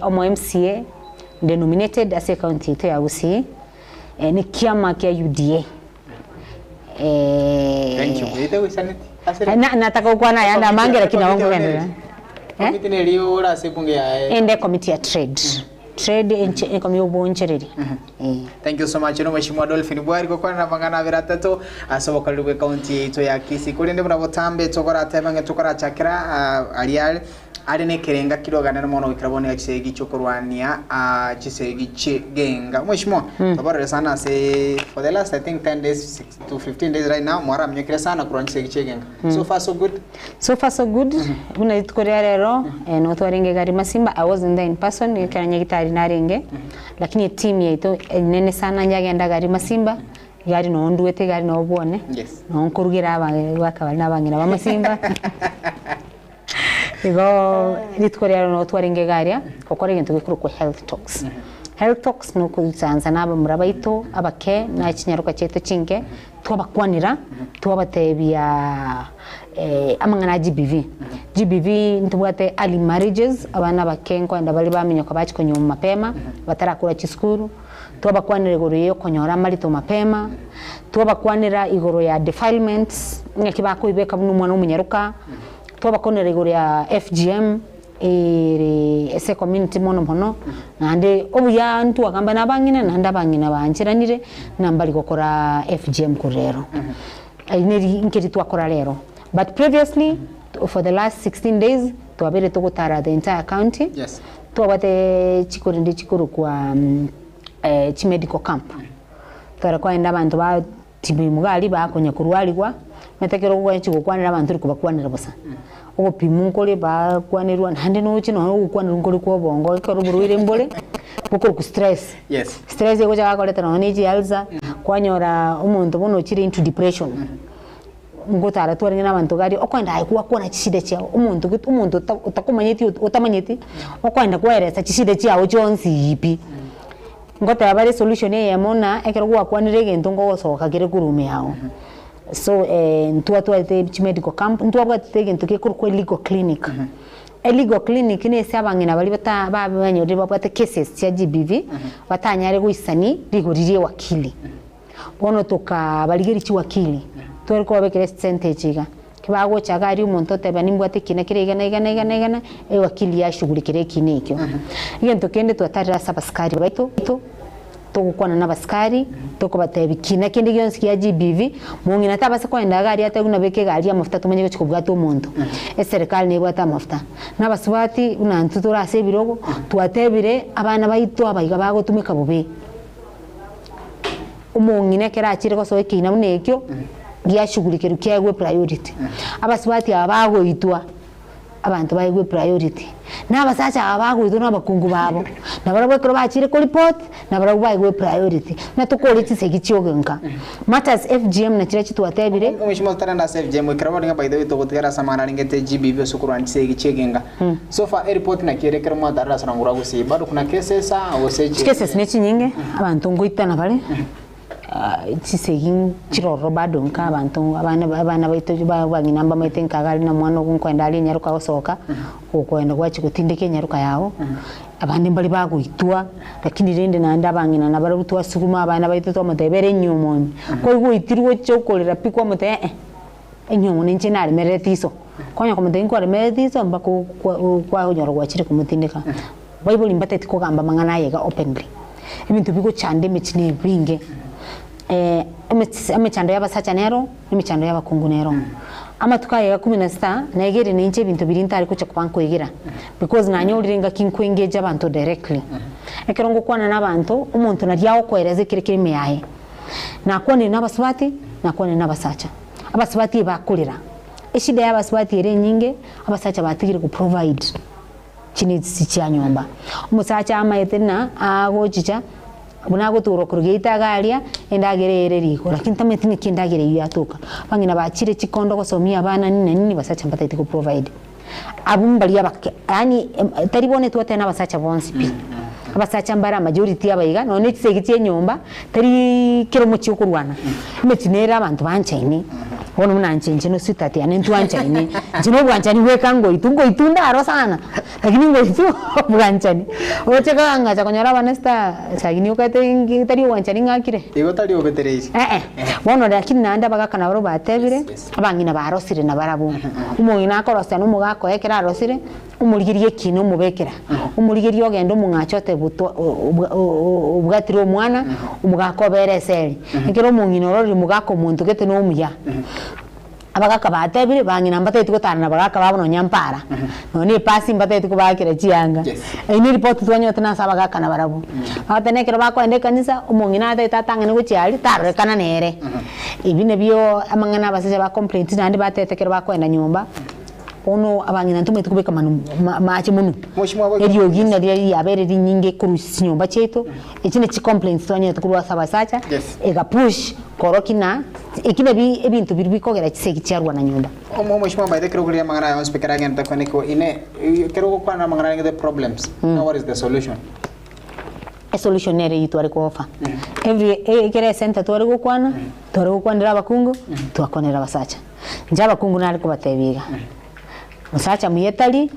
Omo MCA, nde nominated ase ecounty yaito ya Gusii, ne kiama kia UDA. Thank you. Ete goisaneti. Ase Na- nataka gokwana ayande amange lakini nabo nkogenderera. Eh? Komiti neri ore ase ebunge yaye. Ende committee ya trade. Trade enche ecomi obonchereri. Eh. Thank you so much no Mheshimiwa Dolphin Bwari gokwanera amang'ana abere atato ase obokoreri bwe county yaito ya Kisii. Korende buna botambe togoratebe ng'a tokorachakera ah, aria are are nekerenga kiroganere mono goikera bono iga chisegi chiokorwania ah, chisegi chi'egenga. Mheshimiwa, toborere sana ase for the last I think 10 days 6 to 15 days right now mwaraminyokire sana korwania chisegi chi'egenga. So far so good. So far so good, buna rituko ria rero eh, nigo twarenge egari Masimba, I wasn't there in person ekero nyagitari narenge, lakini eteam yaito enene sana yagenda gari Masimba, egari noo nduete egari noo bwone, Yes. noo nkorugera aba goaka baria na abang'ina ba Masimba. Igo rituko ria rero nigo twarenge iga aria, gokora egento gekorokwa health talks. Health talks nokoisansa na abamura baito abake na chinyaroka chiaito chinke, twabakwanera, twabatebia amang'ana a GBV. GBV ntobwate early marriages, abana abake nkoenda bare baminyoka bachia konyuoma mapema, batarakora chisukuru, twabakwanera igoro ya okonyora amarito mapema, twabakwanera igoro ya defilements, ng'aki bakoibeka buna omwana omonyaroka, twabakwanera igoro ya FGM, ere ase ecommunity mono mono, naende obuya ntwagamba na abang'ina naende abang'ina baancheranire ng'a mbari gokora FGM korwa rero. Eyio neri nkeri twakora rero. But previously, for the last 16 days, twabeire togotara the entire county, Yes. twabwate chikorende chikorokwa chimedical camp. Tware kogenda abanto ba Tibimo iga aria bakonya korwarigwa, omanyete ekero ogochi gokwanera abanto tori kobakwanera bosa. Ogopimwa nkore bakwanerwa naende noche nonye ogokwanerwa nkore kwa obongo ekero oborwaire mbore, bokorokwa stress. Yes. Stress egocha gakoreta nonye na echialsa, kwanyora omonto bono ochire into depression. Ngotara twarenge na abanto iga aria, okoenda aye gwakwana chishida chiago, omonto gete omonto ota otakomanyeti otamanyeti, okoenda kwaeresa chishida chiago chionsi pi. Ngoteba bare esolution eyemo ng'a ekero gwakwanire egento ngogosoka kere korwa ime yago. So ntwatwarete chimedical camp, ntwabwatete egento gekorokwa elegal clinic. Elegal clinic na ase abang'ina baria bata babanyorire babwate cases chia GBV, batanyare goisani rigori ria ewakili. Bono tokabarigeria chiwakili, tware kobabekera esente echi iga, Kibagocha iga aria omonto oteba nimbwate ekina kere iga na iga na iga na iga na ewakili yashughulikera ekina ekio. Egento kende twatarire ase abasikari baito, togokwana na abasikari, tokobatebia kina kende gionsi kia GBV, mong'ina tabasa kogenda iga aria atebe buna beka egari amafuta tomanye gochia kobwata omonto. Eserekari nebwate amafuta. Na abasubati buna intwe tore ase ebirogo, twatebire abana baito aba iga bagotumeka bobe. Omong'ina ekero achire gosoa ekeina buna ekio, giashughulikerwa kiaegwe priority. Abasubati aba bagoitwa, abanto baegwe priority. Na abasacha aba bagoitwa na abakungu babo, nabarabwo ekero bachire koripot, nabarabwo baegwe priority. Ng'a tokore chisegi chiogenka. Matters FGM na chiria chitwatebire. Omweshimiwa totarenda ase FGM ekero bono by the way togotigara ase amang'ana arengete GBV ase okorwania chisegi chiegenga. So far eripoti naki ere ekero mwatarire ase orang'u rwa Gusii bado kuna cases aa gose chi Chicases ne chinyinge, abanto ngoitana bare, chisegi nchiroro bado nka abanto abana abana baito ba bang'ina mbamaete nka iga aria na omwana ogo nkoenda aria enyaroka agosoka, okoenda gwachia gotindeka enyaroka yago, abande mbare bagoitwa, lakini rende naende abang'ina nabarabwo twasuguma abana baito twamotebia ere enyiomo ime, kwaigwa oitirwe oche okorera pi kwamotebia eh. Enyiomo ninche naremererete iso. Konya komotebia nkwaremererete iso mpaka okwa kwanyora gwachire komotindeka. Baibori mbateti kogamba amang'ana aye iga openly. Ebinto bigochanda emechie na ebinge. Emechs emechando ya abasacha nero, emechando ya abakungu nero. Amatuko aya iga kumi na sita, naegeire nainche ebinto biria ntare gocha koba nkoegera, because nanyorire engaki nkoengage abanto directly. Ekero ngokwana na abanto, omonto naria agokoeresa ekere kere ime yaye. Nakwanire na abasubati, nakwanire na abasacha. Abasubati ebakorera, eshida ya abasubati ere enyinge, abasacha batigire go provide chineeds chia nyomba. Omosacha amaete buna agochicha, buna agotorwa korwa geita iga aria, endagera ere riko, lakini tamanyeti ng'aki endagera eywo yatoka. Abang'ina bachire chikondo gosomia abana nini na nini, basacha mbatagete go provide. Abwo mbaria abake, yaani tari bono etwateba na abasacha bonsi pi. Abasacha mbare amajority abaiga, nonya ne chisegi chia enyomba, tariiii kera omochie okorwana, emechie nere abanto banchaine. Bono buna inche inche na sweetheart yane ntwanchaine, inche na obwanchani bweka ngoitwa, ngoitwa ndaro sana, lakini ngoitwa obwanchani. Oche kang'acha konyora abana star sagini okate ngi tari obwanchani ng'akire. Igo tari obetereirie. Eh-eh. Bono lakini naende abagaka nabarobwo batebire, Yes, yes. abang'ina barosire nabarabwo. Omong'ina akorosia na omogaka oye ekero arosire, omorigerie ekina omobekera, omorigerie ogende omong'ache otebe otwa obwatire omwana, omogaka obere eseri. Ekero omong'ina ororire omogaka omonto gete na omuya, abagaka batebire, bang'ina mbatageti gotara na abagaka babo nonya mpara, nonya na epasi mbatageti kobakera chianga. Yes. Eyio ne eripoti twanyolete nase abagaka nabarabwo. Bagoteba na ekero bakoenda ekanisa, omong'ina atagete atang'ane gochia aria, tarorekana nere. Ebi nabio amang'ana abasacha ba complaint naende batete ekero bakoenda nyomba. Bono abang'ina ntomanyete kobeka manu amache monwe, Mheshimiwa Boy- eriogi nario riabeire rinyinge korwa chinyomba chiaito, echi nachi complaints twanyorete korwa ase abasacha, Yes. ega push korokia ng'a eki nabi ebinto biria bikogera chisegi chiarwana nyomba. Omo Mheshimiwa by the ekero okoria amang'ana aya onsi pi ekero agenderete kwenekigwa ine ekero ogokwana amang'ana arenge the problems, now what is the solution? Esolution nere eyio tware ko offer. Every ekero esenta tware gokwana, tware gokwanera abakungu, twakwanera abasacha. Inche abakungu nare kobatebia iga, mosacha muya tari,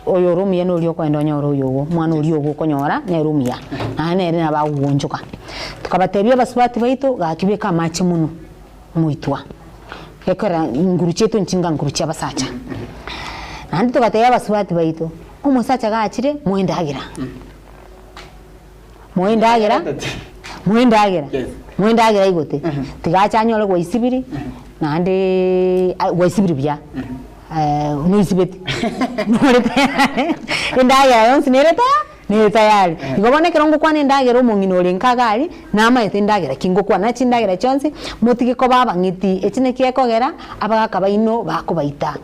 oyo ore omuya noria okoenda onyore oyo ogo, omwana oria ogo okonyora nere omuya, naende nere nabo agogoonchoka. Tokabatebia abasubati baito, gaki beka amache mono moitwa, gekogera nguru chiaito nchinga nguru chia abasacha. Naende togatebia abasubati baito, omosacha gachire moe endagera. Moe endagera, moe endagera, Yes. moe endagera aigote, tiga ache anyore gwaisibiri, naende gwaisibiri buya, noisibeti, nore tayari, endagera yonsi nere taya nere tayari. Igo bono ekero ngokwana endagera omong'ina ore nka iga aria, namaete endagera ki ngokwana, chindagera chionsi, motige koba abang'iti, eki naki gekogera, abagaka baino bakobaita.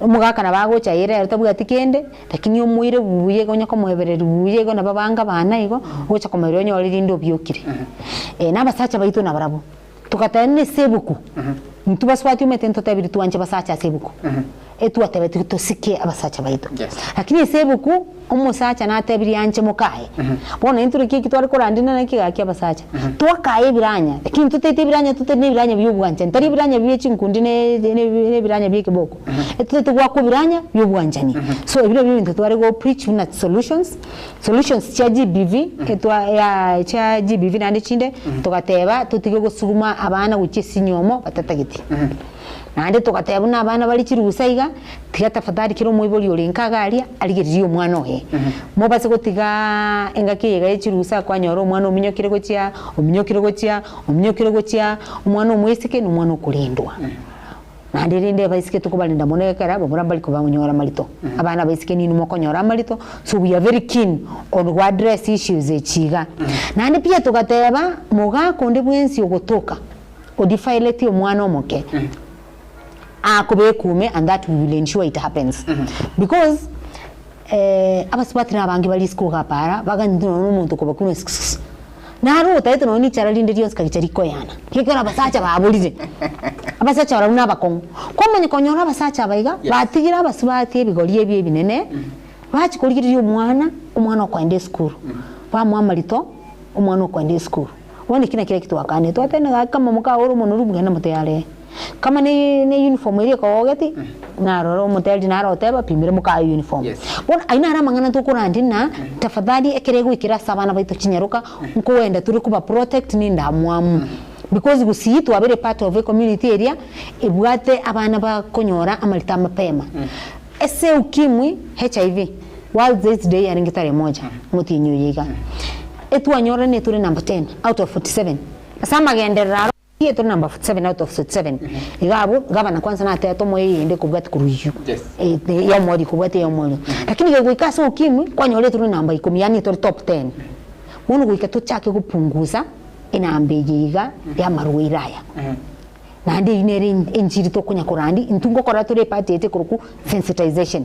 Omogaka nabo agocha aire ere tabwati kende. Lakini omoire buya igo onye komoebereria buya igo nabo abange abana igo, ogocha komoebereria onyore rinde obiokire. Na abasacha baito nabarabwo, togateba buna ase ebuku, intwe basubati omanyete ntotebirie twanche basacha ase ebuku, etwatebetigwe tosike abasacha baito. Yes. Lakini ase ebuku, omosacha natebirie anche mokaye, bono intwe naki eki tware korandina naki gaki abasacha, twakaye ebiranya, lakini totaete ebiranya totari na ebiranya bia obwanchani, tari ebiranya bie chinkundi na na ebiranya bia ekeboko. Etotete goakwa ebiranya bi'obwanchani. So ebi nabio ebinto tware go preach buna solutions, solutions chia GBV, etwa ya chia GBV naende chinde, togateba totige gosuguma abana gochia ase chinyomo batatageti. Naende togateba buna abana bare chirusa iga, tiga tafadhali kera omoibori ore nka iga aria, arigererie omwana oye. Mobase gotigaaa engaki eye iga ya chirusa kwanyora omwana ominyokire gochia, ominyokire gochia, ominyokire gochia, omwana omoiseke na omwana okorendwa. Naende rende abaiseke tokobarenda mono ekero abamura mbari kobanyora amarito, abana abaiseke ninwe mokonyora amarito, so we are very keen on go address issues echi iga. Naende pia togateba mogaka onde bwensi ogotoka odefileti omwana omoke, akobekwa ime and that we will ensure it happens because abasubati na abange bare isiko iga para, baganyete nonya na omonto okobakuna sss, naro otagete nonya na richara rinde rionsi kagicha rikoyana, gekogera abasacha baborire, abasacha barabwo na abakong'u. Kwamanya konyora abasacha aba iga, Yes. batigire abasubati ebigori ebi ebinene, bachia korigereria omwana, omwana okoenda esukuru, bamoa amarito, omwana okoenda esukuru. Bono eki nakio twakane, twateba gaki kama mokaore omonwe buya namoteyaree. Kama ne ne uniform eria ekogogeti, narora omotebia naro oteba pimera mokaye uniform. Yes. Bono ayio naro amang'ana tokorandia ng'a tafadhali ekero egoikera ase abana baito chinyaroka, nkoenda tore koba protect na endamwamu. Because gusii twabeire part of ecommunity eria, ebwate abana bakonyora amarito amapema. Ase ukimwi, HIV, World AIDS Day yarenge tarehe moja, omotienyi oyo iga, etwanyorire tore number 10 out of 47. Ase amagenderero aro. Iye tore number 7 out of 47 iga abwo gavana kwanza natebete omoyo eyende ekobwati korwa eywo Yes. ya omoerio ekobwati eya omoerio lakini gegoika ase ukimwi kwanyora tore namba ikomi yaani tore top 10 bono goika tochake gopunguza enamba eye iga ya amarwaire aya naende eywo nere enchiri tokonya korandia intwe ngokora tore eparty yaito ekorokwa sensitization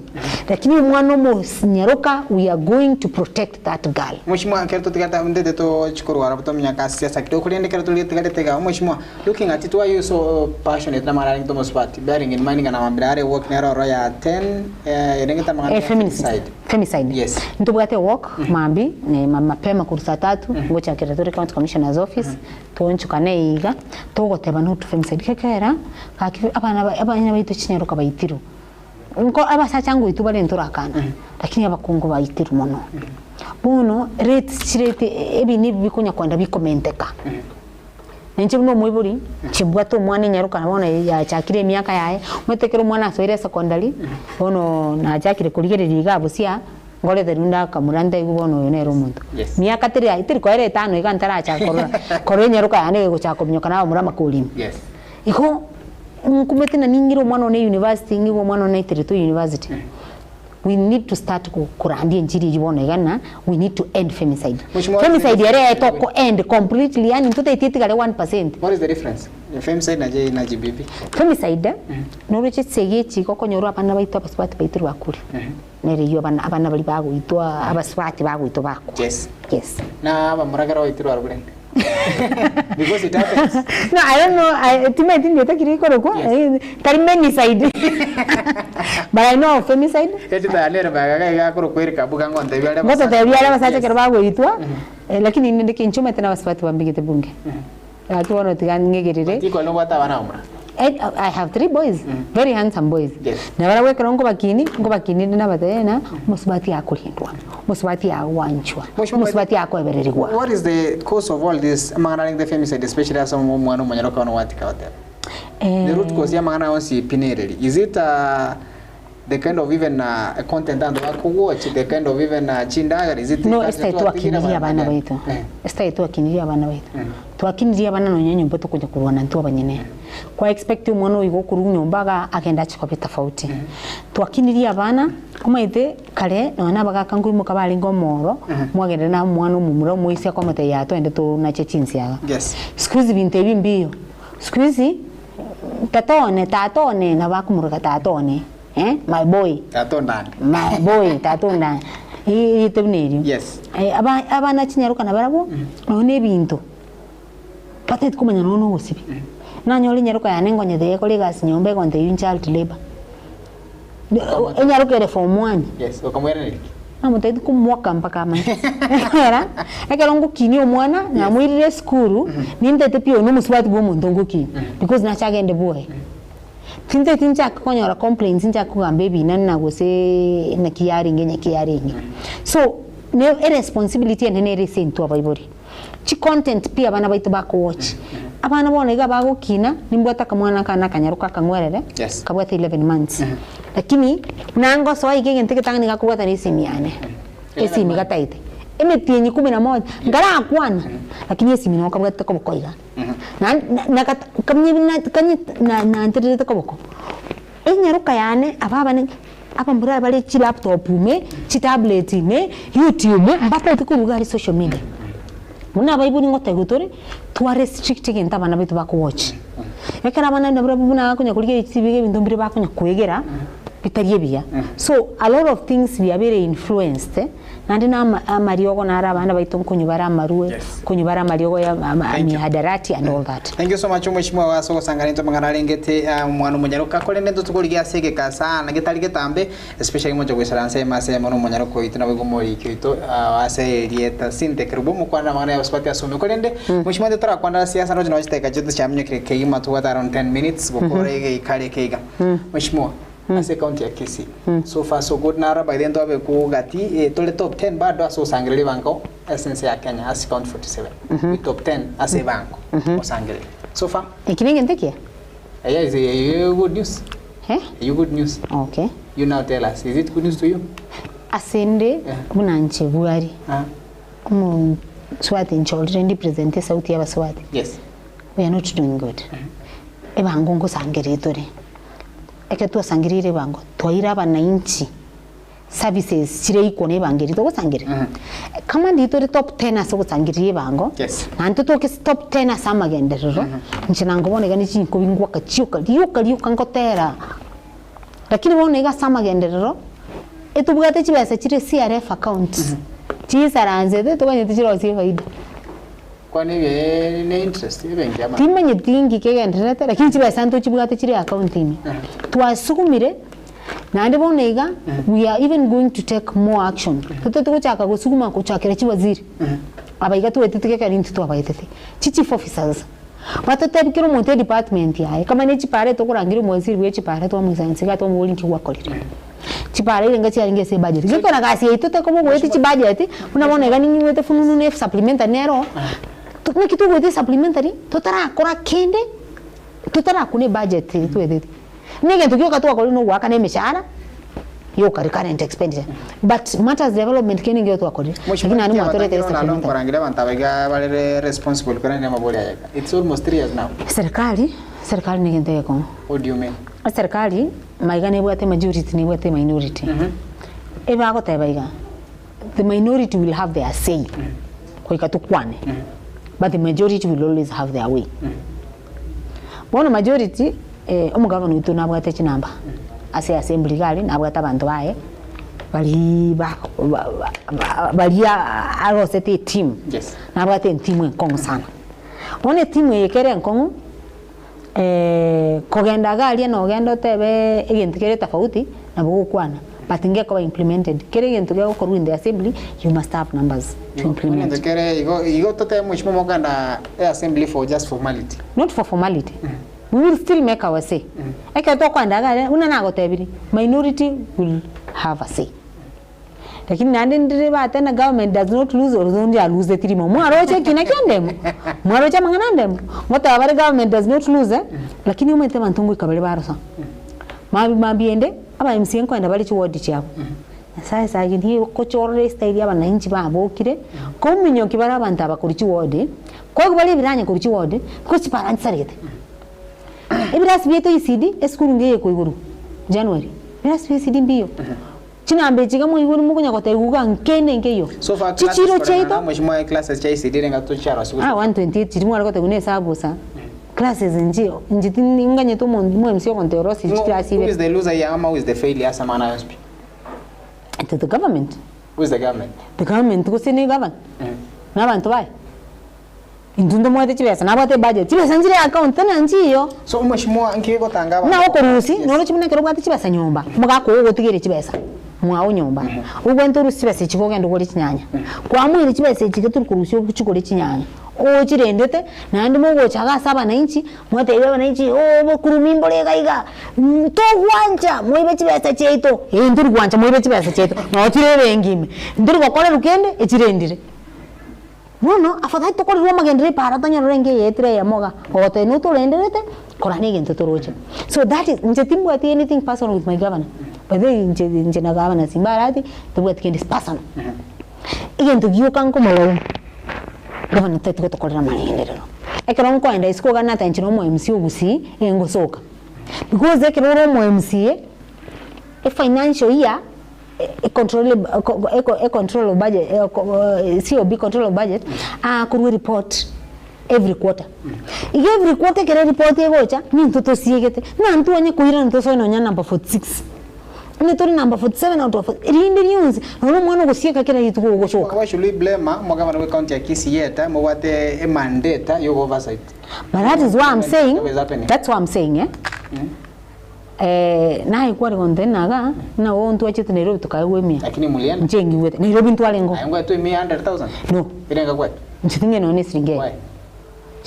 lakini omwana omonyaroka we are going to protect that girl. Mheshimiwa, ekero totigarete ntete tochi korwara tominyoka ase siasa kidogo, korende ekero torietigarete iga, Mheshimiwa, looking at it, why you so passionate namang'ana arenge tomosubati, bearing in mind ng'a namambera are walk nere ororo ya 10 erengete amang'ana Eh, ya feminicide. femicide. Femicide. Yes. Ntobwate walk mambia mapema korwa saa tatu ngochakera tore county commissioner's office toonchokane iga togoteba no to femicide. Gekera, gaki abana ba abana baito chinyaroka baitirwe, nko abasacha ngoitwa bare ntorakana, lakini abakungu baitirwe mono. Bono rates chirete ebinto ebi bikonya kogenda bikomenteka. Na inche buna omoibori, inche mbwate omwana enyaroka bono yachakire emiaka yaye, omanyete ekero omwana asoire esecondary, bono nachakire korigereria iga bosia, ngorete rinde akamura ntebiwe bono oyo nere omonto. Yes. Miaka teri aye teri koera etano iga ntarachaka korora, korora enyaroka yane egochaka kominyoka na abamura amakorino. Yes. Igo, nkumete na ning'ire omwana one university ng'igwe omwana one naiteretwe university. We need to start ko korandia enchiri eywo bono iga na we need to end femicide. Mheshimiwa, Femicide ere What etoko end completely yaani ntotaeti etigare 1%. is the difference? Femicide na J na GBV. Femicide, noroche chisegi echi igo okonyora abana baito abasubati baito bakure. Nere eywo abana abana baria bagoitwa abasubati bagoitwa bakwa. Yes. Yes. Na abamura ekero baitirwe arwo rende. Because it happens. No, I don't know. I timaeti ndieta kiri ikorokwa. Yes. Tari menicide. But I know of femicide. Edita nere baga iga akorokwa Eric Abuga ngontebia are Ngototebia are abasacha Yes. ekero bagoitwa, eh, lakini inde ndeke inche omanyete na abasubati bambegete bunge. Gaki bono tiga ng'egerere. Tiko nobwate abana abamura. Eh, I have three boys, very handsome boys. Yes. Na barabwo ekero nkobakini, nkobakini inde nabatebia ng'a omosubati akorendwa, omosubati agwanchwa, Mheshimiwa, omosubati akoebererigwa. What is the cause of all this amang'ana arenge the femicide especially ase omwana omonyaroka ono gwatika goteba? The root cause ya amang'ana onsi pi nereri. Is it uh, the kind of even uh, content anto bakowatch, the kind of even uh, chindagera, is it No, culture esitari twatigira twakinirie abana abana baito. Eh. Esitari twakinirie abana baito. Twakinirie abana nonya nyomba tokonya korwana intwe abanyene. Kwa expect omwana oyo igo okorwa nyomba iga agende ache koba etofauti. Twakinirie abana, omanyete kare nonya na abagaka nkoimoka barenge omoro, mwagenda na omwana omomura omoisia akomotebia yaya twende tonache chinsiaga. Yes. Siku hizi binto ebi mbiyo. Siku hizi, tata one, tata one, nabo akomoroka tata one, eh, my boy. Tata ondande. My boy, tata ondande. Erieta buna erio. Yes. Eh, aba- abana chinyaroka nabarabwo, nonya na ebinto, batagete komanya nonya na obosibi. Nanyora enyaroka yane ngonyete ekore egasi nyomba egontebia you child labour. Enyaroka ere form one. Yes, okamwerereria ki? Namotebetie komoaka mpaka amanye. Ekiagera, ekero ngokinia omwana, namoirire esukuru, nintete pi oyo na omosubati bwa omonto ngokinia, because nache agende bwoye. Tintageti nchake konyora complaints nchake kogamba ebina na gose naki yarenge naki yarenge. So, ne eresponsibility enene ere ase intwe abaibori. Chicontent pi abana baito bakowatch, abana bono iga bagokina, nimbwate akamwana akane akanyaroka akang'werere, Yes. kabwate 11 months. Lakini, nangosoa iga egento egetang'ani gakobwata na esimi yane, esimi gataete, emetienyi kumi na moja, nkarakwana, lakini esimi nabo kabwate koboko iga. Naende na nagata kanye na kanye na nantererete koboko, enyaroka yane aba abane abamura bare chilaptop ime, chitablet ime, youtube, mbataete korwa iga are social media. Buna abaibori ngotebiwa tore, twa restrict egento abana baito bakowatch. Ekero abana nabarabwo buna bakonya korigereria chitibi iga ebinto mbire bakonya koegera, bitari ebiya. So, a lot of things biabeire influenced, naende na ama amariogo naro abana baito nkonywa bare amarwe, Yes. nkonywa bare amariogo ya ama Thank you. mihadarati and all that. Thank you so much omweshimiwa ase ogosangana intwe amang'ana arengete ah, omwana omonyaroka korende intwe tokorigia ase egeka sana getari getambe Especially moche goisaransa ime ase eyemo nomonyaroko oito naboigo omoriki oito ase erieta Cynthia Kerubo omokwana amang'ana y'abasubati ase omio korende mheshimiwa intwe torakwana siasa roche nonye chidakika chiaito chiaminyokire kegima tobwate around 10 minutes gokora egeika eke iga mheshimiwa ase ecounty ya Kisii so far so good naro by then twabekwa gati eh, tore top 10 bado ase ogosangereria ebango ase ense ya Kenya ase county 47 we top 10 ase ebango osangereria so far Eki negento ekiya? Eya is a good news. Eh? You good news. Okay. You now tell us, is it good news to you? Ase inde Yeah. buna inche bwari Ah, omoswati nchorire ndi present esauti ya abaswati yes. we are not doing good ebango ngosangereria tore ekero twasangereire ebango twaira abanainchi services chire equal na ebango eria togosangereria kama ndiri tore top 10 ase ogosangereria ebango Yes. naende totoke ase top 10 ase amagenderero inche nango bono iga ne chinkobi ngwaka chioka rioka rioka ngotera lakini bono iga ase amagenderero etobwate chibesa chire CRF account chisaranzete tokonyete chirosie efaida. Kwani ebe ne interest ebenki ama? Timanyeti inki kegendererete lakini chibesa ntochibwate chire account ime. Twasugumire naende bono iga we are even going to take more action. Totete gochaka gosuguma gochakera chiwaziri aba iga twaetete gekero intwe twabaetete, chi chief officers. Batotebi kera omonto edepartment yaye, kama ne chipara etokorangeria omowaziri bwe chipara twamoisaransa iga twamoboria nki gwakorire. Chipara erenga chiarenge ase ebudget. Gekogera gasi yaito tekoba ogoetia chibudget, buna bono iga ning'igwete fununu na esupplementary nero, naki togoetia esupplementary totarakora kende, totarakuna ebudget eye twetete. Buna egento gioka twakorire na ogoakana emeshahara yoka recurrent expenditure but matters development kende nkeiyo twakorire. Lakini naende mwatoretire Nalo supplementary. nkorangeria abanto aba iga bare responsible korende amabori aya iga. It's almost 3 years now. Serikali, serikali na egento egekong'u. What do you mean? Eserikali maiga nebwate majority nebwate minority. Ebagoteba iga, the minority will have their say, goika tokwane, but the majority will always have their way. Bono majority, omogavana oito nabwate chinamba ase assembly iga aria, nabwate abanto baye baria ba ba baria arosete eteam, Yes. nabwate etimu enkong'u sana. Bono etimu eye ekere enkong'u, kogenda iga aria nogende otebe egento kere tofauti, nabo ogokwana, but ngekoba implemented. Kera egento gegokorwa in the assembly, you must have numbers to implement. Egento kere igo igo totebe mheshimiwa mokogenda eassembly for just formality. Not for formality, we will still make our say. Ekero tokoenda iga aria, buna nagotebirie, minority will have a say. Lakini naende ndire bate na government does not lose although onde aluseti rimo. Mwaroche ekina kia ndemo? Mwaroche amang'ana a ndemo? Ngoteba bare government does not lose eh, lakini omanyete abanto ngoika bare barosa. Maambia maambia ende, aba MCA nkoenda bare chiward chiabo. Nyasaye sagini okochorora estyle ya abananchi babokire, kominyoki bare abanto aba korwa chiward, koigwa bare ebiranya korwa chiward, because chipara nchisaregete. Ebirasi biaito ECD, esukuru ngiya ekoigorwa January, ebirasi bia ECD mbiyo. Chinamba echi iga mwaigure mokonya gotebigwa iga nkende nkeiyo. So far classes Chichiro koreng'ana chiaito mheshimiwa classes chia ECD renga tochiarosiwa Ah, 128 chiria mware gotebigwa na esabu bosa. Classes nchiyo, inche tindi nganyete omonto mo MC ogontebia orosie chiclass Who ibere. is the loser here ama who is the failure ase amang'ana aya yonsi pi? To the government. Who is the government? The government gose ne governor, na abanto baye. Intwe ntomoete chibesa, nabwate ebudget, chibesa nchire account tena nchiyo. So mheshimiwa nki gotanga Buna abanto okorusia, Yes. noroche buna ekero obwate chibesa nyomba, omogaka ogo ogotigeria chibesa mwao nyomba, obwenerete orusie chibesa echi iga ogende ogore chinyanya. Kwamoire chibesa echi iga tori korusia ochigore chinyanya, ochirendete, naende mogocha iga ase abananchi, mwatebia abananchi ooh obokurumi mbore iga iga, ntogwancha moibe chibesa chiaito, eh ntori gwancha moibe chibesa chiaito, noo chire ebenki ime, ntori gokorerwa kende, echirendire. Bono afadhali tokorerwe amagenderero epara tonyorore enka eyetire eyemo iga, ogoteba notorenderete kora na egento toroche. So that is inche timbwati anything personal with my governor, by the way inche inche na gavana Simba Arati tobwati kende personal. Egento gioka nkomorora, gavana tari gotokorera amagenderero. Ekero nkoenda isiko iga nateba inche na omo MCA o Gusii, engosoka. Because ekero ore omo MCA, efinancial year. Econtrol of budget, COB control of budget, akorwa ereport every quarter. Iga every quarter ekero ereport egocha, nintwe tosiegete, ng'a intwe onye koirana tosoe nonya number 46, onye tore number 47 out of rinde rionsi, nonya omwana ogosieka kera rituko ogosoka. Why should we blame omogabana bwe county ya Kisii yet mobwate emandate ya oversight? But that is why I'm saying, What is happening? that's why I'm saying eh, Naye kware gontebia ng'a igaa, ng'a oo ntwachete Nairobi tokaegwa emia. Lakini mulienda. Inche ngigwete, Nairobi ntwarenge oo. Aye ngwetwe emia 100,000? No. Erenga kwetwe? Inche ting'eni nonya na esiringi eye. Why?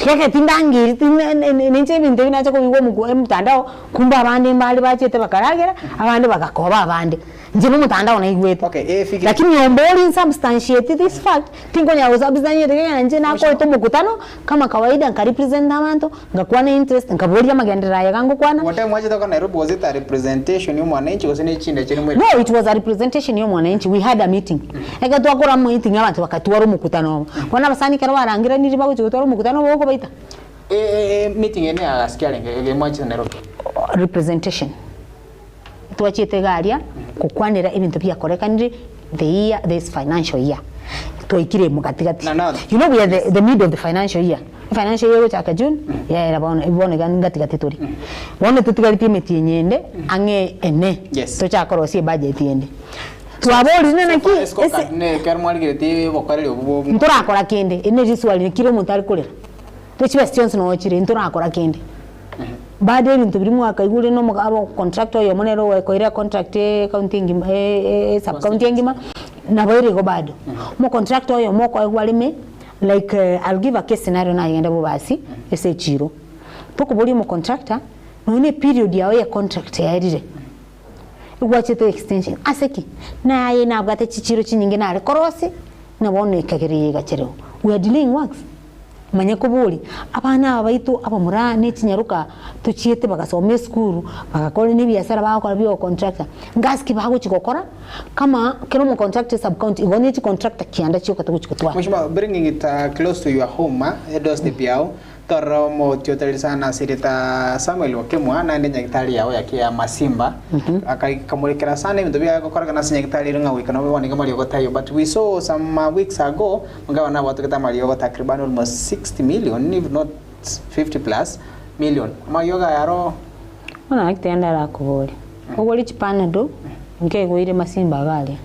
Geke tindangeri tinde ninche ebinto ebi nacha kobigwa omokwa emtandao, kumbe abande mbare bachete bakaragera, abande bagakoba abande. Inche na omotandao naigwete. Okay, eh, figure. Lakini ombori nsubstantiate this fact, tinkonyara gosubstantiate ekero inche nakorete omokutano, kama kawaida nka represent abanto, ngakwana interest, nkaboria amagenderero aye iga ngokwana. One time mwachete korwa Nairobi was it a representation ya omwananchi gose ne chinda chire mwere? No, it was a representation ya omwananchi, we had a meeting. Ekero twakora meeting abanto bagatwara omokutano obo. Bono abasani ekero barangeraniri bagochia gotwara omokutano obo okobaita. Eh, eh, eh, meeting eye ne asike arenge ege mwachete Nairobi? Representation. Twachiete iga aria gokwanera ebinto biakorekanire the year this financial year twaikire mogatigati Na now- you know we are the, the middle of the financial year financial year egochaka June yaera bono bono iga ngatigati tore bono totigareti emetienyi ende ang'e ene Yes. tochake korosia ebudget ende twaborire naki Esco ese card ne ekero mwarigeretie obokoreri obwo bwo ntorakora kende eri neri riswali kera omonto are korera chibesa chionsi noo chire ntorakora kende. Bado ebinto biria mwakaigure na omoga abo contractor oyomo nere oekoire econtract ecounty engima esub county engima, nabo ere igo bado. Omocontractor oyomo okoegwa areme, Like I'll give a case scenario nagenda bobasi ase echiro, tokoboria omocontractor nonya ne period yao ye contract yaerire, egwachete extension ase ki? Naye nabwate chichiro chinyinge nare korosia, na bono ekagera eye egachererwa. We are delaying works. Manya koboria, abana aba baito abamura ne chinyaroka tochiete bagasoma esukuru, bagakora na ebiasara bagokora bia obocontractor, ngasi ki bagochi gokora kama kera omocontractor esub county igo ne chicontractor kianda chioka togochi gotwara. Mheshimiwa, bringing it close to your home, edoorstep yao, torora omotiotereri sana ase erieta Samuel Okemwa, naende nyagitari yao ya kia Masimba, Akamorekera sana ebinto biaye gokorekana ase nyagitari ere ng'a goika nobe bono iga mariogo taiyo. But we saw some weeks ago, omogabana nabwatogete amariogo takriban almost 60 million if not 50 plus million. Amariogo aya aro. Bono naki tiga ndarakoborie, ogore chipanado nkegoire masimba iga aria,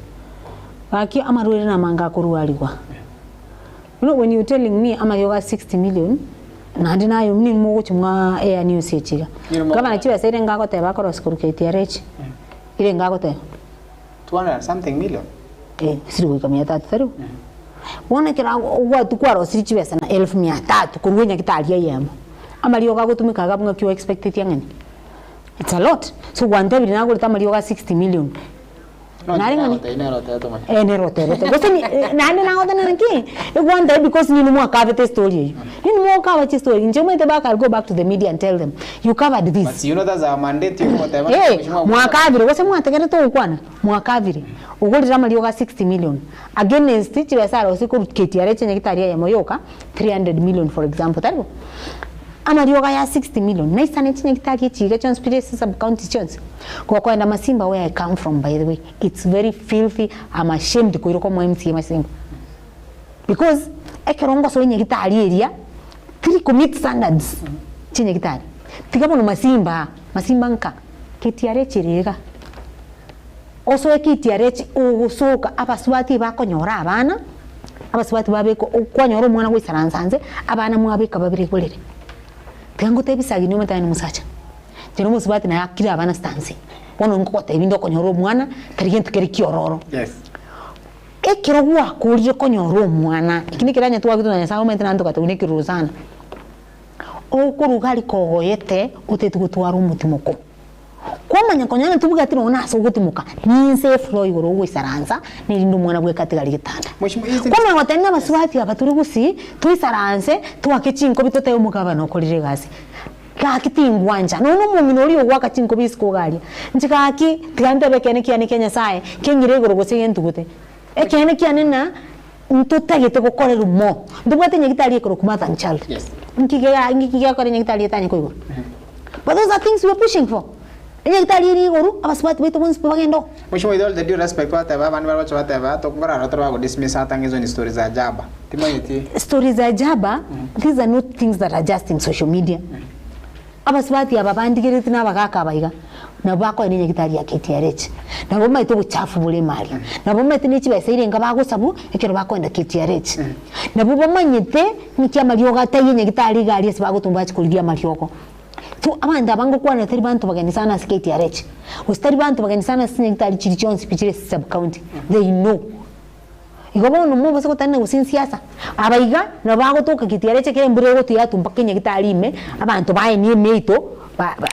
gaki amarwaire namange akorwarigwa. You know when you telling me amariogo a 60 million, naende naye nigo mogochia mwa air news echi iga. Gavana chibesa ere ngagoteba akorosia korwa KTRH, ere ngagoteba. 200 and something million. Eh, siri goika mia tatu tari bo? Bono ekero ogwatu kwarosirie chibesa na elfu mia tatu korwa enyagitari eyemo, amariogo agotumeka iga abwo ng'aki o expectetie ang'ani? It's a lot. So gwantebirie nagorete amariogo a 60 million. Nare ng'ani? Eh, nere oterete. Gose ni eh, naende nagoteba naki, egwantae because ninwe mwakabete estory eyio. Ninwe mokaba chistory, inche omanyete mpaka I'll go back to the media and tell them, you covered this. But you know that's our mandate yogoteba Eh, mheshimiwa mwakabire, gose mwategerete ogokwana, mwakabire. Ogorire amariogo a 60 million against chibesa arosie korwa KTRH enyagitari eyemo yoka 300 million for example, tari bo? Amariogo aya 60 million naisane chinyagitari echi iga chionsi pi ase sub county chionsi. Gokoenda Masimba where I come from by the way it's very filthy I'm ashamed koiroka omo MCA Masimba because ekero ngosoa enyagitari eria tiri ko meet standards chinyagitari. Tiga bono Masimba aa, Masimba nka KTRH ere iga. Osoe KTRH ogosoka abasubati ebakonyora abana, abasubati babekwa kwanyora omwana goisaransa nse, abana mwabeka babere igorere. Tiga ngotebi sagini omanyete aye nomosacha, inche nomosubati naye akire abana stansi, bono nkogotebi inde okonyora omwana, tari gento kere kiororo. Yes. Ekero gwakorire konyora omwana, eki nekeranya twagitwe na Nyasaye omanyete naende togatebwa nekeroro sana, okoruga aria kogoyete oteti gotwara omotimoko. Kwamanya konya ng'a tobwati nonya nase ogotimoka, ninse efloor igoro ogoisaransa, nerinde omwana bweka atigare getanda. Mheshimiwa, isn't Kwamanya goteba ng'a abasubati aba tore gusii, toisaranse, toake chinkobi totebe omogabana okorire egasi. Gaki tingwancha, nonya omong'ina oria ogoaka chinkobi isiko iga aria, inche gaki tiga ntebe ekeene kiane kia Nyasaye, keng'ire igoro gose gentugute. Ekeene kiane ng'a ntotagete gokorerwa mo, ntobwate nyagitari ekorokwa mother and child. Yes. Nki kega nki gekora enyagitari etanye koigwa? But those are things we are pushing for. Enyagitari ere igoro, abasubati baito bonsi pi bagende oo. Mheshimiwa, with all the due respect, gwateba abande bare gocha bateba tokorara tore bagodismiss ata ng'a izo ni story za jaba. Timanyeti. Stories za jaba, these are not things that are just in social media. Abasubati aba bandigereti na abagaka aba iga, nabo bakoenda enyagitari ya KTRH. Nabo bamaete obochafu bore ime aria. Nabo bamaete ne chibesa irenga bagosabwa ekero bakoenda KTRH. Nabo bamanyete ng'aki amariogo ataiyo enyagitari iga aria ase bagotuma bachia korigia amariogo. So abanto aba ngokwana tari banto bageni sana ase KTRH, gose tari banto bageni sana ase chinyagitari chiria chionsi pi chire ase sub county, they know. Igo bono mobase gotenena gose nsiasa, aba iga nabo bagotoka KTRH ekero embura egotwa yatwa mpaka enyagitari ime, abanto baenie emeito ba ba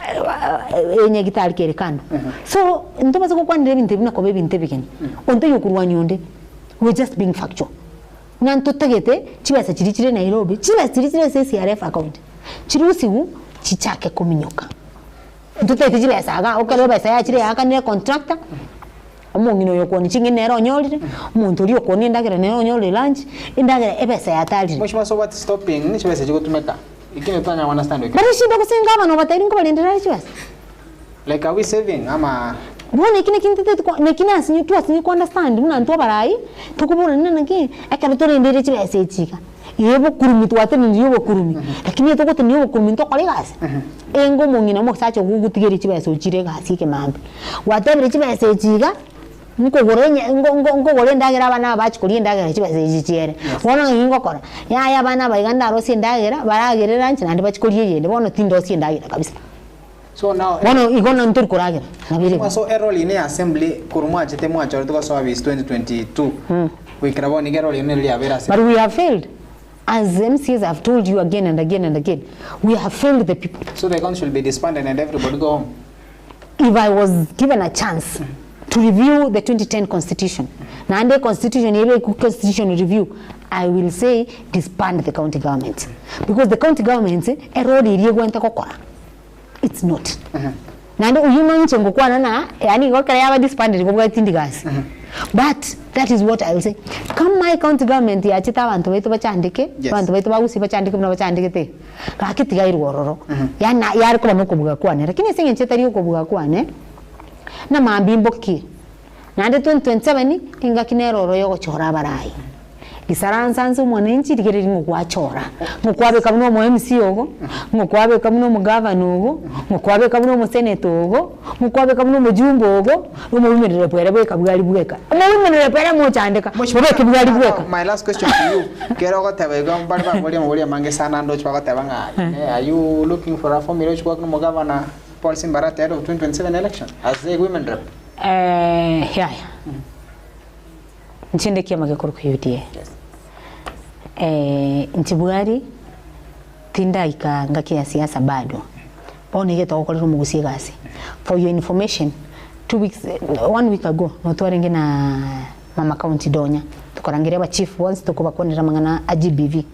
enyagitari kere kando. So ntobase gokwanera ebinto ebi nakoba ebinto ebigeni, onde taiyo okorwania onde, we are just being factual. Ng'a ntotagete chibesa chiria chire Nairobi, chibesa chiria chire ase CRF account, chirusigwe chichake kominyoka. Ntotagete chibesa igaa, ekero ebesa yachire yaakanire contractor, omong'ina oyo okoonia ching'eni nere onyorire, omonto oria okoonia endagera nere onyorire lunch, endagera ebesa yatarire. Mheshimiwa, so what's stopping chibesa chigotumeka? Ekio totanya understand Bare shida gose ngabana obatebi nkobarendera are chibesa. Like are we saving ama. Bono eki naki ntoteti ko naki nasinye twasinye ko understand buna intwe abarai, tokoborana naki, ekero torendeire chibesa echi iga, ee bokurumi twatenenirie obokurumi, lakini ekero togotenenia obokurumi ntokore egasi? Enga omong'ina omosacha ogogotigeria chibesa ochire egasi ekemambia, gwatebire chibesa echi iga, nkogora enye ngo ngo nkogora endagera abana aba bachi koria endagera chibesa echi chiere. Bono ng'aki ngokora, yaya abana aba iga ndarosie endagera, baragere lunch naende bachi koria eyende, bono tindosia endagera kabisa. So now Bono igo nonye tori koragera, nabo ere igo. So erole ine ya assembly korwa mwachete mwachorete gosoa bisi 2022 goikera bono iga erole ine riabere ase But we have failed. As MCAs I have told you again and again and again, we have failed the people. So the council should be disbanded and everybody go home. If I was given a chance to review the 2010 constitution, naende constitution ebe constitution review, I will say disband the county governments. Because the county governments, erori eria egwente gokora, it's not. Naende oyio noinche ngokwana na yaani igo ekero yaba disbanded igo bwati tindi gasi. But that is what I will say. Kama ecounty government yachete abanto baito bachandeke, Yes. abanto baito ba Gusii bachandeke buna bachandegete iga, gaki tiga airwe ororo. Yaani na yare koba nokobuga kwane, lakini ase eng'encho etari okobuga kwane, namambia mbokie. Naende 2027, engaki nere oro yogochora abarai. Isaransa nse omwananchi rigereria ng'o gwachora, ng'o kwabeka buna omo MC ogo, ng'o kwabeka buna omogavana ogo, ng'o kwabeka buna omoseneta ogo, ng'o kwabeka buna omojumbe ogo, na omoumerere bwere bweka bwari bweka. Omoumerere bwere mochandeka, mobeke bwari bweka. My last question to you. Kero ogoteba igo mbare baboria amaborio amange sana ndoche bagoteba ng'a eh, are you looking for a formula ochi goaka omogavana Paul Simba Arati ahead of 2027 election as a women rep? Eh, yaya. Inche nde ekiama gekorokwa UDA. Inche bwari tindaika ngaki ya siasa bado, bono iga togokorera omogusi egasi. For your information, 2 weeks, one week ago no twarenge na mama county Donya, tokorangeria abachief bonsi tokobakwanera amang'ana a GBV.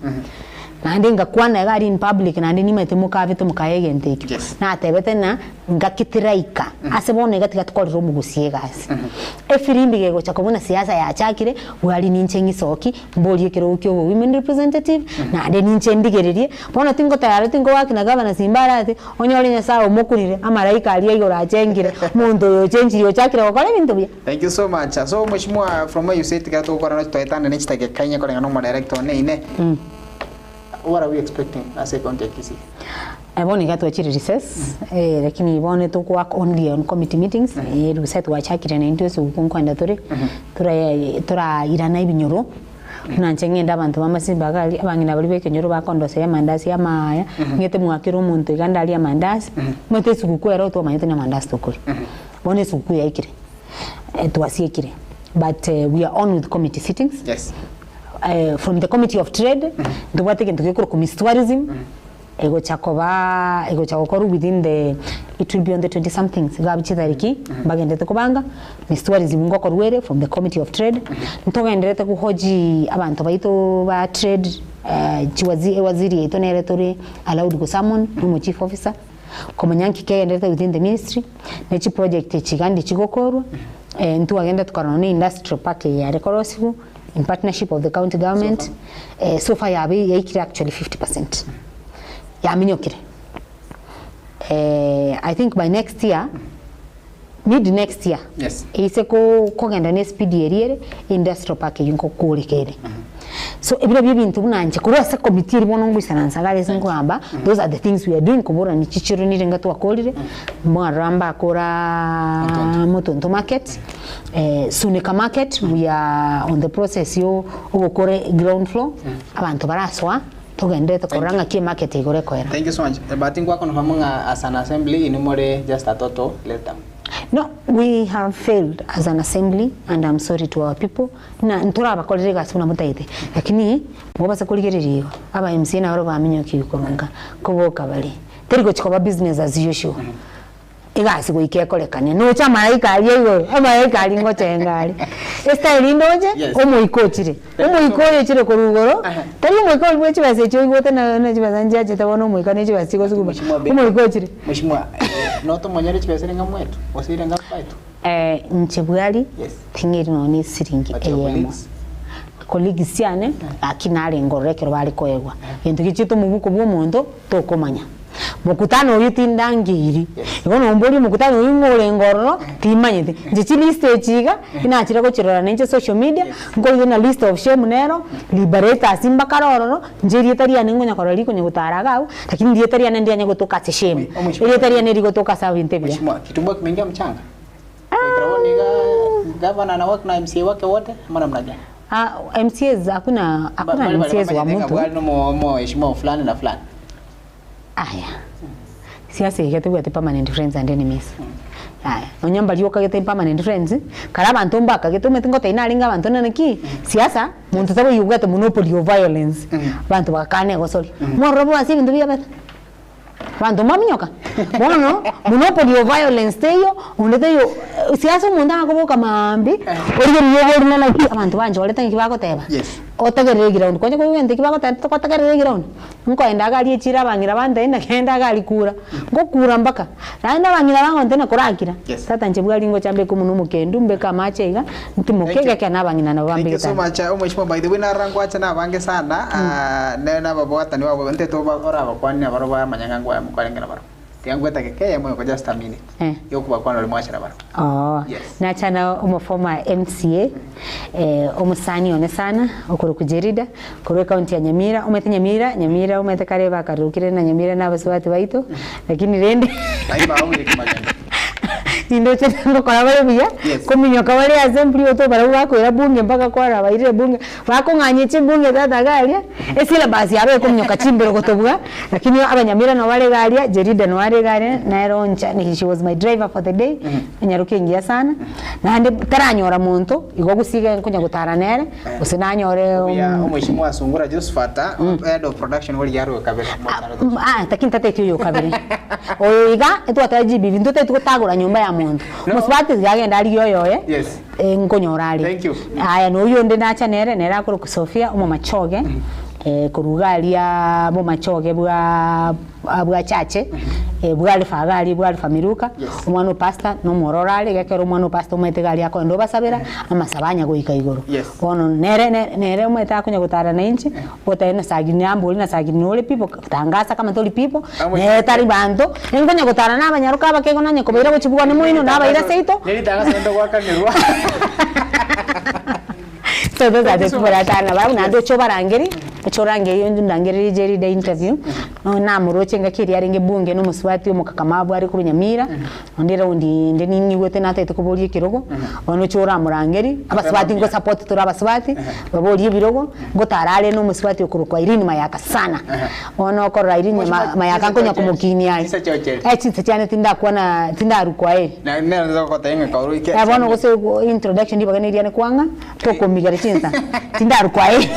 Naende ngakwana iga aria in public naende nimaete mokabete mokae egento ekio. Natebete ng'a ngaki tiraika ase bono iga tiga tokorere omogusi egasi. Efirimbi gegocha kobuna siasa yachakire, bwari ninche ng'isoki, mborie ekerogo kia obo women representative, naende ninche ndigererie, bono tingoteba aro tingoaki na gavana Simba arate, onyore Nyasaye omokurire, amaraika aria igoro achengire, omonto oyo ochenchirie ochakire gokora ebinto buya. Thank you so much. So mheshimiwa from where you sit tiga togokora nochi toetane ne chidakika inye koreng'ana omodirector one ine. What are we expecting ase ecounty ya Kisii? Bono iga twachire recess, lakini bono toko work only on committee meetings, erusa twachakire naintwe esuguku nkoenda tore, tora torairana ebinyoro, buna inche ng'ende abanto ba masimba iga aria, abang'ina baria ba ekenyoro bakondoseria amandasi amaya, ng'ete mwakere omonto iga ndarie amandasi, omanyete esuguku ero twamanyete na amandasi tokoria. Bono esuguku yaikire, twasiekire, but we are on with committee sittings. Yes. From the committee of trade, ntobwate egento gekorokwa Miss Tourism, egocha koba egocha gokorwa within the it will be on the 20 somethings iga abwo chitariki mbagendete kobanga, Miss Tourism ngokorwa ere from the committee of trade, ntogenderete gohoji abanto baito ba trade chiwazi ewaziri yaito nere tore allowed gosummon, na omo chief officer, komanya nki kegenderete within the ministry, ne chiproject echi iga ndi chigokorwa, ntwagenda tokarora nonya industrial park eye yare korosiwa, in partnership of the county government, so far yabeire yaikire actually 50%, yaminyokire. I think by next year, mid next year, Yes. eise ko kogenda na espeed eria ere, industrial park eywo nkokoreka ere. So ebiro ebio ebinto buna inche korwa ase committee eria bono ngoisaransa iga ase nkogamba, those are the things we are doing koborani chichiro nire niga twakorire, mwarora mbakoraa Motonto market, Sunika market we are on the process yo ogokora ground floor, abanto barasoa togenderete korora ng'aki emarket igoro ekoera. Thank you so much. But ngwakonfirm ng'a as an assembly inwe more just a total letdown. No, we have failed as an assembly and I'm sorry to our people ng'a ntorabakorere egasi buna motagete lakini mobase korigereria igo aba MCA nabo baminyokirie korwa nka koboka bare teri gochi koba business as usual. Egasi goika ekorekane noche amalaika aria igoro amalaika aria ngochenga are estyle ndoche Yes. omoika ochire omoika oyo ochire korwa igoro tari omoika oria bwe chibesa echio oigwete na na chibesa nchiachete bono omoika ne chibesa chigosukuma Mheshimiwa Biko. omoika ochire Mheshimiwa, eh, notomonyere chibesa ere ng'a mwetu gose ere ng'a kwaetwe? Inche bwari Yes. ting'eri nonya na esiringi But your eyemo colleagues? colleagues chiane gaki narenge ororo ekero bare koegwa gento gechiete omobuko bwa omonto tokomanya. Mokutano oyio tindangeiri, igo nomborie omokutano oyio ng'o orenge ororo, timanyeti. Inche chilist echi iga, inachire gochirora nainche social media, nkoigwa ng'a list of shame nero, liberators mbakare ororo, inche erieta riane nkonya korora rikonya gotara iga abwo, lakini erieta riane ndianye gotoka ase shame, erieta riane rigotoka ase ebinto ebiya. Mheshimiwa, kitumbua kimeingia mchanga? Goikera bono iga gavana na work na MCA wake wote ama namna gani? Ah, MCAs hakuna hakuna MCAs wa mtu. Bali no mheshimiwa fulani na fulani. Aya. Siasa iga tebwati permanent friends and enemies. Yaya, nonya mbaria okagete impermanent friends, kare abanto mbakagete omanyete ngotebia narenge abanto nana ki, siasa, monto taboiyo obwate monopoly of violence, abanto bagakana egosori. Mwarora bo ase ebinto biabete, abanto mbaminyoka. Bono, monopoly of violence teiyo, onde taiyo siasa omonto akoboka maambia, origereria obori nana ki, abanto banchorete ng'aki bagoteba, Yes. otegerere eground, konya koigwa egento ekio bagoteba togotegerera eground. Nkoenda iga aria echiro abang'ina bantebia ng'a genda iga aria kura, ngokura mpaka, naende abang'ina bagontebia ng'a korakira, Yes. tata inche bwari ngocha mbeke omonwe omokendu, mbeke amache iga, ntimoke Thank you. iga ekero na abang'ina nabo Thank you bambegete so ande. much omweshimiwa by the way narora nkwacha na abange sana ah, ne nababwatani babo ntete oba orabakwanie nabaro bamanye ng'a ngwaye mokwarenge nabaro. Tiga nkwete egeka eyemo oko just a minute Eh. yokobakwana oria mwachera barabwo. Oo, Yes. nachana omoformer MCA, eh, omosani one sana, okorokwa Jerida, korwa ecounty ya Nyamira, omanyete Nyamira, Nyamira omanyete kare bakarokire na Nyamira na abasubati baito, lakini rende Naye baoire kimagendo. nindoche ngokora bare buya, Yes. kominyoka bare assembly oto barabwo bakoira bunge mpaka kwarora bairire bunge, bakong'anyia chibunge tata iga aria, esyllabus yabo ekominyoka chimbero gotobua, lakini abanyamira nabo bare iga aria, Jerida nabo are iga aria, nere oncha she was my driver for the day, enyaroka engiya sana, naende taranyora monto, igo gose iga nkonya gotara nere, gose nanyore Obuya omweshimiwa Sungura Josephat, head of production bori arwe kabere. Ah, lakini tateti oyo kabere. Oyo iga etwateba GBV ntoteti gotagora nyomba ya monto. No. Mosubati iga agenda arigie oyoye. Yes. Eh, nkonyora are. Thank you. Aya noyo onde nacha nere nere akorokwa Sophia omomachoge eh, korwa iga aria bomachoge bwa bwa chache eh, bwa Alpha iga aria bwa Alpha Miruka Yes. omwana o pastor na omwororo are iga ekero omwana o pastor omanyete iga aria akoenda obasabera amasabo anya goika igoro. Yes. Bono nere nere omanyete akonya gotara na inche Goteba na sagini nambori na sagini nore pipo tangasa kama tori pipo nere tari banto ninkonya gotara na abanyaroka abake igo nanye kobaira gochia bwane moino nabaira seito Neritangaso naende goakanerwa. So those are the people that are nabo naende oche obarangeri oche orangerie onde ndangererie Jerida interview namoroche engaki eria arenge bunge na omosubati omokakamabu are korwa Nyamira. Onde round ende ning'igwete natagete koboria ekerogo, bono oche oramorangeri, abasubati ngo support tore abasubati, baborie ebirogo, ngotara are na omosubati okorokwa Irene Mayaka sana. Bono okorora Irene Ma- Mayaka nkonya komokinia aye. Chinsa chiochere. Eh, chinsa chiane tindakwana tindarukwa eh. Na nere nogoteba ng'a kaoro ike. Eh, bono gose introduction ribaga neriane kwang'a, tokomigera chinsa, tindarukwa eh.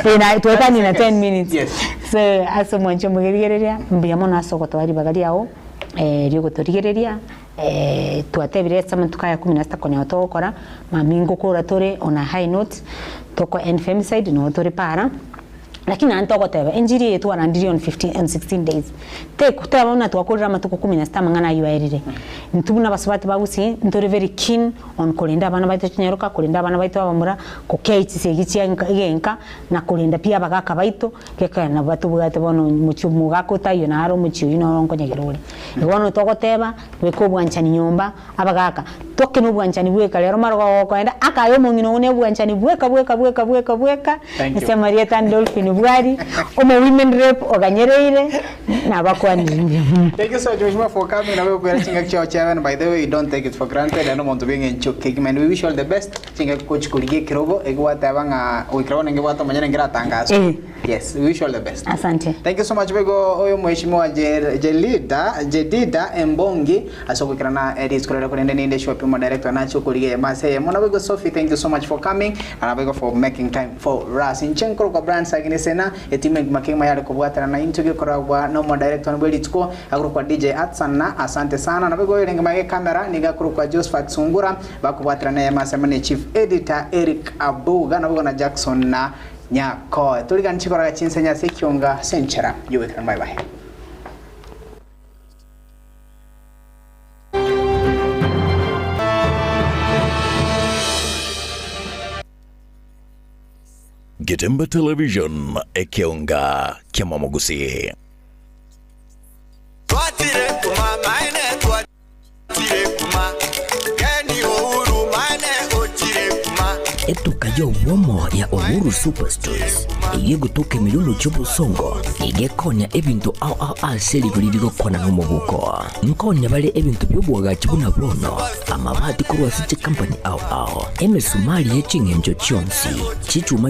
Eh, na twetanie na 10 minutes. Yes. So ase omwancho omogerigereria, mbuya mono ase ogotoa ribaga riago. Riogotorigereria, twatebire ase amatuko aya kumi na sita konya togokora, mambia ngokora tore on a high note, toko end femicide noo tore para, lakini naende togoteba enchiri eye twarandirie on 15 on 16 days, tekoteba buna twakorire amatuko kumi na sita amang'ana aywo aerire. Intwe buna abasubati ba gusii, ntore very keen on korenda abana baito chinyaroka, korenda abana baito abamura, kokei chisegi chia enka egenka, na korenda pi abagaka baito, Gekogera nabo batobwate bono omochie omogaka otaiyo naro omochie oyio noro nkonyegera ore. Igo bono togoteba, beka obwanchani nyomba, abagaka, toke na obwanchani bweka rero marogogo okoenda, akaye omong'ina oo na obwanchani bweka bweka bweka bweka bweka, Thank you. ase amarieta ande Dolphin Bwari, omo women rep oganyereire, nabakwanire mbuya mono. Thank you so much Mheshimiwa for coming na gokwera chingaki chiao chia and by the way you don't take it for granted and omonto bw'eng'encho kegima and we wish you all the best Chingaki gochia korigia ekerogo egwateba ng'a goikera bono ngebwate omonyene nkeratangaswe. Eh. Yes, we wish you all the best. Asante. Thank you so much bego oyo mheshimiwa Jelida Jedida Embongi ase ogoikerana rituko rero korende ninde sure pi omo-director nache okorigia eyemo ase eyemo nabo igo Sophie thank you so much for coming na nabo igo for making time for us. Inche nkorokwa Brian Sagini Sena etimu engima kegima yare kobwatana na intwe gekoragwa na omo-director one bwe rituko akorokwa DJ Atsana asante sana nabo igo oyore engima ye camera nigo akorokwa Josephat Sungura Bakobwaterana eyemo ase amo ne Chief Editor Eric Abuga naboigo na Jackson na Nyakoe. Torigani chikoraga chinsenya ase ekionga ase enchera y'ogoikeranu. Bye bye. Getembe Television, ekeonga ki'amamogusii. Twatire kuma maene twatire kuma Geni Uhuru maene ochire kuma. Etuka y'obwomo ya Uhuru Superstores eyio egotoka emerwe omochie obosongo nigo ekonya ebinto ao ao ase rigori rigokwana nomobuko. Nkonya bare ebinto bi'oboagachi buna bono, amabati korwa ase chikampani ao ao, emesumari ye ching'encho chionsi, chichuma.